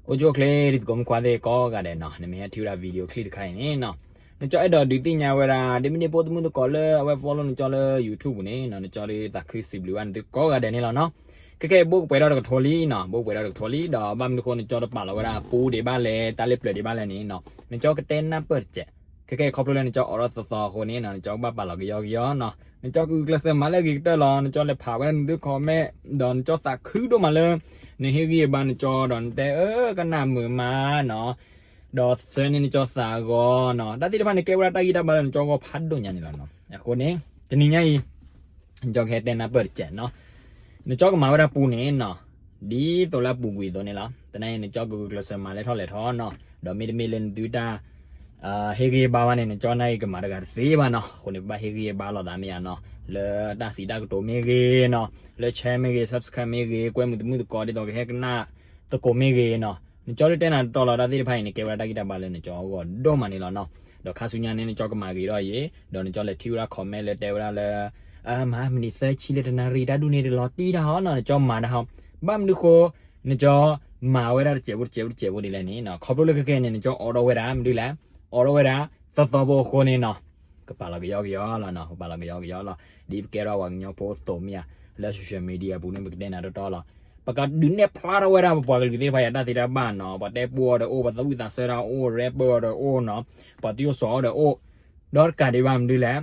အိၣ်ဆူၣ်အိၣ်ချ့ ဒ်သကိးမုၣ်ခွါသ့ၣ်ကိးဂၤဒဲးနီၤ, နမ့ၢ်ဟဲထံၣ်ဝဲဒၣ် video clip တခါအံၤန့ၣ်နီၤ, နကၠီအဲၣ်ဒိးဒုးသ့ၣ်ညါဝဲဒၣ် ဒ်မ့ၢ်ဒ်ဖိသမုၣ်သကိးလၢအဝဲ follow နကၠီလၢ YouTube ပူၤန့ၣ်နီၤ, နကၠီဒုးသးခုစံးဘျုးဘၣ်နသုကိးဂၤဒဲးန့ၣ်လီၤနီၤ. ခဲကဲအံၤ ဘိၣ်ကပှဲၤထီၣ်တကထိလံနီၤ, ဘိၣ်ကပှဲၤထီၣ်တကထိလံ, ဒီးဘၣ်မနုၤဃိနကၠီတပာ်လီၤဝဲဒၣ်ပူဒံးဘၣ်လဲၣ်, တၢ်လၢပျၢၤဒံးဘၣ်လဲၣ်န့ၣ်နီၤ, နကၠီကတဲနၢ်ပၢၢ်တစဲး. ခဲကဲအံၤ ခီဖျိလၢနကၠီအိးထီၣ်သီသီအဃိန့ၣ်နီၤ, နကၠီကဘၣ်ပာ်လီၤကယီကယီနီၤ. နကၠီကဂုာ်ကျဲးစၢးမၤလၢအဂ့ၤကတၢၢ်လီၤ, နကၠီလဲၤဖးဝဲဒၣ်နသု comment, ဒီးနကၠီသးခုဒိၣ်မးလၢ နဟ့ၣ်ဂံၢ်ဘါနကၠီဒီး နတဲအၢကနၣ်မုာ်မးနီၤ, ဒီးဆၢန့ၢ်နကၠီသးအဂီၤနီၤ, တၢ်သ့ၣ်တဖၣ်န့ၣ် ကဲဝဲဒၣ်တၢ်ဂံၢ်တၢ်ဘါလၢနကၠီအဂီၢ်ဖးဒိၣ်ညါန့ၣ်လီၤနီၤ. အဃိန့ၣ် တနံၤညါအံၤ နကၠီကဟဲတဲနၢ်ပၢၢ်တစဲးနီၤ. နကၠီကမၤဝဲဒၣ်ပူန့ၣ်နီၤ, ဒ်သိးလၢအပူၤကွံာ်အသိးန့ၣ်လီၤ. တနံၤအံၤ နကၠီကဂုာ်ကျဲးစၢးမၤလဲၤထီၣ်လဲၤထီနီၤ, ဒီးမ့တမ့ၢ်လၢနသုတၢ် ဟ့ၣ်ဂံၢ်ဘါဘၣ်န့ၣ် နကၠီနာ်က့ၤကမၤတဂၤတသ့ဘၣ်နီၤ. အဃိန့ၣ် ပဘၣ်ဟ့ၣ်ဂံၢ်ဟ့ၣ်ဘါလိာ်သးမ့ၢ်ဧါနီၤ, လၢတၢ်စံးတၢ်ကတိၤမ့ၢ်ဂ့ၤနီၤ, လၢ share မ့ၢ်ဂ့ၤ, subscribe မ့ၢ်ဂ့ၤ, ကွဲမုာ်သမုၣ်သကိး ဒ်သိးကဟဲကနၣ်သကိးမ့ၢ်ဂ့ၤနီၤ. နကၠီဒုးတဲနၤတတီလီၤ, တၢ်သ့ၣ်တဖၣ်အံၤန့ၣ် ကဲဝဲဒၣ်တၢ်ဂံၢ်တၢ်ဘါလၢနကၠီအဂီၢ်ဒိၣ်မးန့ၣ်လီၤနီၤ. ဒီးခါဆူညါန့ၣ် နကၠီကမၤဂ့ၤထီၣ်အံၤ, ဒီးနကၠီလဲၤထံၣ်ဝဲဒၣ် comment လၢတဲဝဲဒၣ်လၢ မၤမနုၤသၢဆံလၢတနၣ်ရံၣ် တၢ်ဒ်န့ၣ်တလီၤတံၢ်တၢ်ဟီနီၤ, နကၠီမၤတၢ်ဟီ. ဘၣ်မနုၤဃိ နကၠီမၤဝဲဒၣ်တစဲးဖိတစဲးဖိတစဲးဖိဒ်လဲၣ်န့ၣ်နီၤ, ခီဖျိလၢခဲကဲန့ၣ် နကၠီအိးထီၣ်ဝဲဒၣ် မနုၤလဲၣ်, အိးထီၣ်ဝဲဒၣ် သီသီဖိအဃိန့ၣ်နီၤ, ကပာ်လီၤကယီကယီလီၤနီၤ, ကပာ်လီၤကယီကယီလီၤ. ဒ်ပကဲထီၣ်ပှၤကညီဖိအသိးမ့ၢ်ဧါ, လၢ social media ပူၤန့ၣ် ပကတဲနၤတတီလီၤ. ပကဒုးနဲၣ်ဖျါထီၣ်ဝဲဒၣ်ပပှၤကလုာ်သ့ၣ်တဖၣ်အံၤ တၢ်သ့တၢ်ဘၣ်နီၤ, ပှၤတဲပူအီၤဒီးအိၣ်, ပှၤသးဝံၣ်သးဆၢတၢ်အိၣ်, rapper အီၤဒီးအိၣ်နီၤ, ပှၤတယိၣ်စီၤအီၤဒီးအိၣ်, ဒီးတကးဒံးဘၣ် မနုၤလဲၣ်,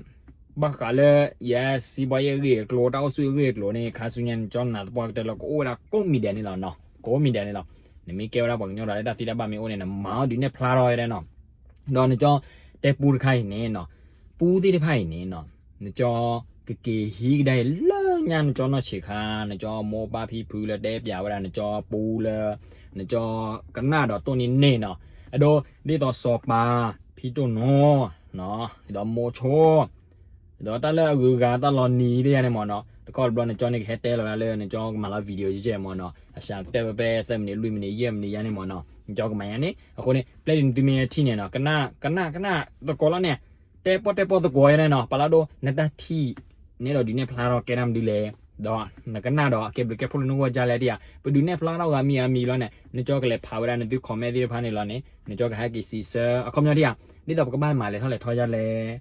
ဘၣ်ဃးလၢ ယဲ စံးဘီယဲၢ်ဂ့ၢ်အကျိၤ, တၢ်အိၣ်ဆူၣ်အဂ့ၢ်အကျိၤန့ၣ် ခါဆူညါ နကၠီနၤသပှၢ်ကတၢၢ်လၢ ကအိၣ်ဝဲဒၣ်ကိးမံၤဒဲးန့ၣ်လီၤနီၤ, ကိးမံၤဒဲးန့ၣ်လီၤ. နမ့ၢ်ကဲဝဲဒၣ်ပှၤကညီဒီး လၢတၢ်သ့တၢ်ဘၣ်မ့ၢ်အိၣ်န့ၣ် နမၤအီၤဒုးနဲၣ်ဖျါထီၣ်ဝဲဒၣ်နီၤ. ဒီးနကၠီတဲပူတခါအံၤန့ၣ်နီၤ, ပူသ့ၣ်တဖၣ်အံၤန့ၣ်နီၤ, နကၠီကက့ၤဟံးကဒါအံၤလၢညါ နကၠီနီၢ်ဆံးခါ, နကၠီမိၢ်ပၢ်ဖံဖုလၢတဲပၠးဝဲဒၣ် နကၠီပူလၢ နကၠီကနၣ်ဒီးတိၢ်နီၣ်န့ၣ်နီၤ, အဒိ ဒ်သိးစီၤပၤ ဖံတိၢ်နီၢ်, ဒီးမိၤဆိ ဒီးတၢ်လၢအဂုၤအဂၤတၢ်လီၤနံၤဒ်ယါန့ၣ်မ့ၢ်နီၤ, တခီတဘျီ နကၠီန့ၣ်ကဟဲတဲလီၤဒၣ်လၢ နကၠီကမၤလီၤ video ယဲၢ်မ့ၢ်နီၤ, အစှၤကတၢၢ်ဖဲ သၢမံးနံး လွံၢ်မံးနံး ယဲၢ်မံးနံးယါန့ၣ်မ့ၢ်နီၤ, နကၠီကမၤယါန့ၣ်. အဃိန့ၣ် ပျဲဒ်နသုမ့ၢ်ထံၣ်န့ၣ်နီၤ, ကနၣ် ကနၣ် ကနၣ် သကိးလီၤန့ၣ်, တဲပီၣ်တဲပီၣ်သကိးယါန့ၣ်နီၤ, ပာ်လီၤဒိ နတၢ်ထံၣ် နဲဒီးဒုးနဲၣ်ဖျါထီၣ်ကဲဒၣ်မနုၤလဲၣ်, ဒီးနကနၣ်ဒီးအကဲဘျုးကဲဖှိၣ်လၢနဂီၢ်ဒ်လဲၣ်ဧါ, ပဒုးနဲၣ်ဖျါထီၣ်ဂၤမံၤဂၤမံၤလီၤန့ၣ် နကၠီကလဲၤဖးဝဲဒၣ်နသု comment သ့ၣ်တဖၣ်န့ၣ်လီၤန့ၣ် နကၠီကဟဲက့ၤစံးဆၢ အခီပညီဒ်ဧါ, ဒ်သိးပကဘၣ်မၤလဲၤထီၣ်လဲၤထီယါလဲၣ်